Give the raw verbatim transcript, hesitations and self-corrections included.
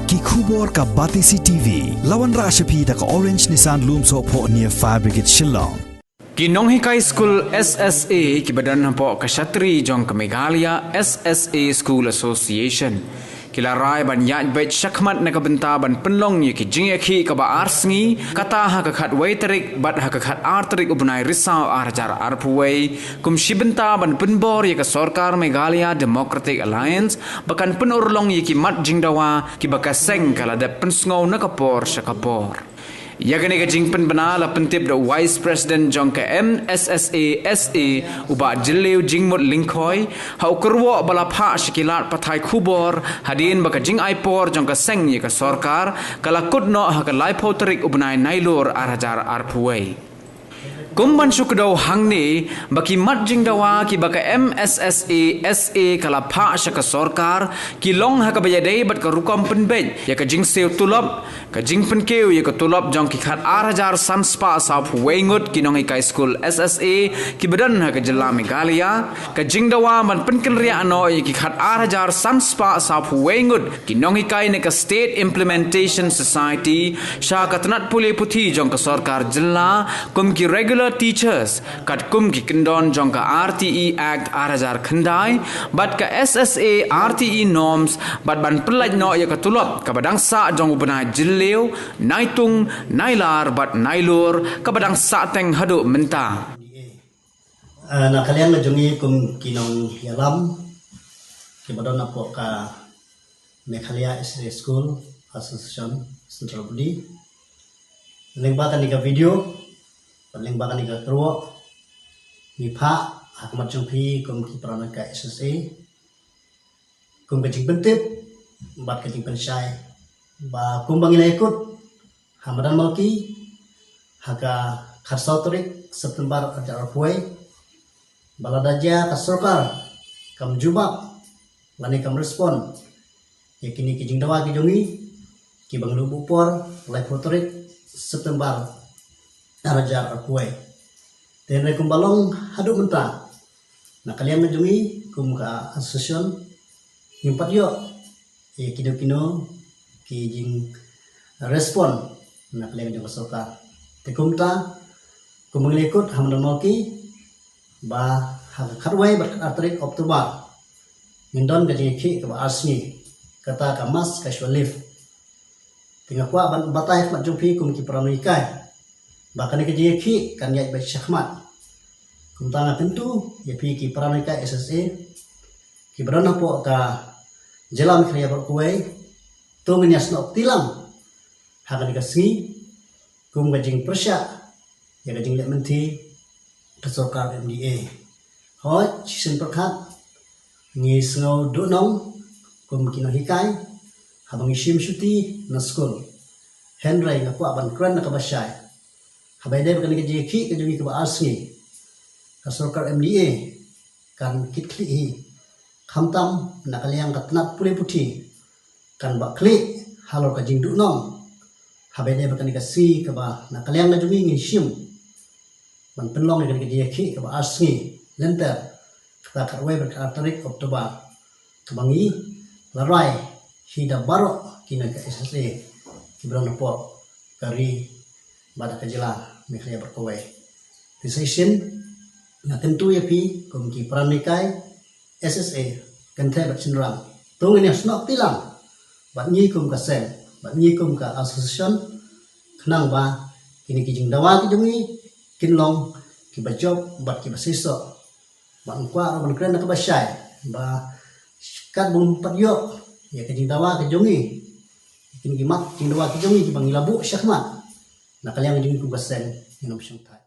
Ki khubor ka Batesi T V. La wanrah sha phi da ka Orange Nissan Lumsohphoh near Fire Brigade Shillong. Ki nonghikai skul S S A kiba don hapoh ka shatri jong ka Meghalaya S S A School Association ki la rai ban ïaid beit shakhmat na ka bynta ban pynlong ïa ki jingïakhih kaba ar sngi, kata ha ka khatwei tarik bad ha ka khatar tarik u bnai Risaw ar hajar arphew wei, kum shi bynta ban pynbor ïa ka sorkar Meghalaya Democratic Alliance ba kan pynurlong ïa ki mat jingdawa kiba ka seng ka la dep pynsngew na ka por sha ka por. Ïa kane ka jingpynbna la pyntip da u Vice President jong ka M S S A S A, u Bah Jylliew Jingmut Lyngkhoi, ha u kyrwoh ba la phah sha ki lad pathai khubor, hadien ba ka jingai por jong ka seng ïa ka sorkar ka la kut noh ha ka laiphew tarik u bnai Nailur ar hajar arphew wei. Kum ban shu kdew hangne ba ki mat jingdawa kiba ka M S S A S A ka la phah sha ka sorkar ki long ha kaba ïadei bad ka rukom pynbeit ïa ka jingsiew tulop, ka jingpynkiew ïa ka tulop jong ki khatar hajar san spah sawphew wei ngut ki nonghikai skul S S A kiba don ha ka jylla Meghalaya, ka jingdawa ban pynkynriah noh ïa ki khatar hajar san spah sawphew wei ngut ki nonghikai na ka State Implementation Society sha ka tnat pule puthi jong ka sorkar jylla kum ki regular teachers katkum ki kyndon jong ka R T E Act ar hajar khyndai bad ka S S A R T E norms, bad ban pyllait noh ïa ka tulop kaba dang sah jong u bnai Jylliew, Naitung, Nailar bad Nailur kaba dang sahteng haduh mynta. Ah, na ka liang ka jong ngi kum ki nongïalam kiba don hapoh ka Meghalaya S S A School Association Central Body, lyngba kane ka video bad lyngba kane ka kyrwoh, ngi phah ha khmat jong phi kum ki para nonghikai S S A kum ka jingpyntip bad ka jingpynshai ba kumba ngi la ïakut ha madan Malki ha ka khatsaw tarik September ar hajar arphew wei, ba lada jia ka sorkar kam jubab lane kam respond ïa kine ki jingdawa ki jong ngi kiba ngi la buh por laiphew tarik September ar hajar arphew wei. Te hynrei kumba long haduh mynta, na ka liang ka jong ngi kum ka association ngim pat ïoh ïa kino kino ki jingrespond na ka liang jong ka sorkar. Te kumta, kumba ngi la ïakut ha madan Malki ba ha ka khatwei bad khatar tarik October ngin don ka jingïakhih kaba ar sngi, kata ka mass casual leave. Te nga kwah ban batai ha khmat jong phi kum ki para nonghikai ba kane ka jingïakhih kan ïaid beit shakhmat. Kumta nga kyntu ïa phi ki para nonghikai S S A kiba don hapoh ka jylla Meghalaya baroh kawei, to ngin ïasnoh kti lang ha kane ka sngi kum ka jingpyrshah ïa ka jingleh mynthi ka sorkar M D A. Hooid, shisien pyrkhat ngi sngew duhnong kum ki nonghikai haba ngi shim shuti na skul. Hynrei nga kwah ban kren na kaba shai, haba ïadei bad kane ka jingïakhih ka jong ngi kaba ar sngi, ka sorkar M D A kan kit khlieh hi, khamtam na ka liang ka tnat pule puthi kan bah khlieh halor ka jingduhnong haba ïadei bad kane ka sngi kaba na ka liang ka jong ngi ngi shim ban pynlong ïa kane ka jingïakhih kaba ar sngi lynter, kata khatwei bad khatar tarik October, kaba ngi la rai hi da baroh ki nonghikai S S A kiba don hapoh ka ri bad ka jylla Meghalaya baroh kawei. Te sa shisien nga kyntu ïa phi kum ki para nonghikai S S A, kynthei bad shynrang, to ngin ïasnoh kti lang bad ngi kum ka seng, bad ngi kum ka association, khnang ba kine ki jingdawa ki jong ngi kin long kiba jop bad kiba seisoh. Bad nga kwah ruh ban kren na kaba shai ba katba ngim pat ïoh ïa ka jingdawa ka jong ngi, kine ki mat jingdawa ki jong ngi kiba ngi la buh shakhmat, na ka liang ka jong ngi kum ka seng ngin ym shongthait.